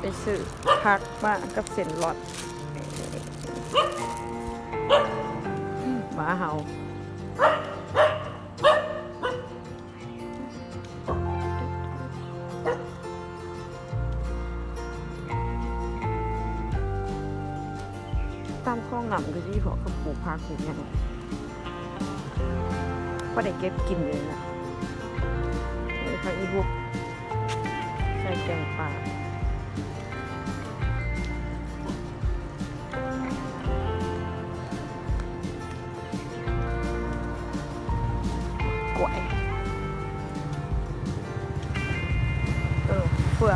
ໄປຊື້ຜັກມາກັບເສັ້ນລອດ ໝາເຫົ່າ. ຕາມຄອງນ້ຳກໍດີເພາະເຂົາປູກຜັກປູກຫຍັງ ພໍໄດ້ເກັບກິນເອງນະ. ນີ້ຜັກອີ່ຫຸບ ໃສ່ແກງປາ. ກ້ວຍ ເອີ ເຟືອ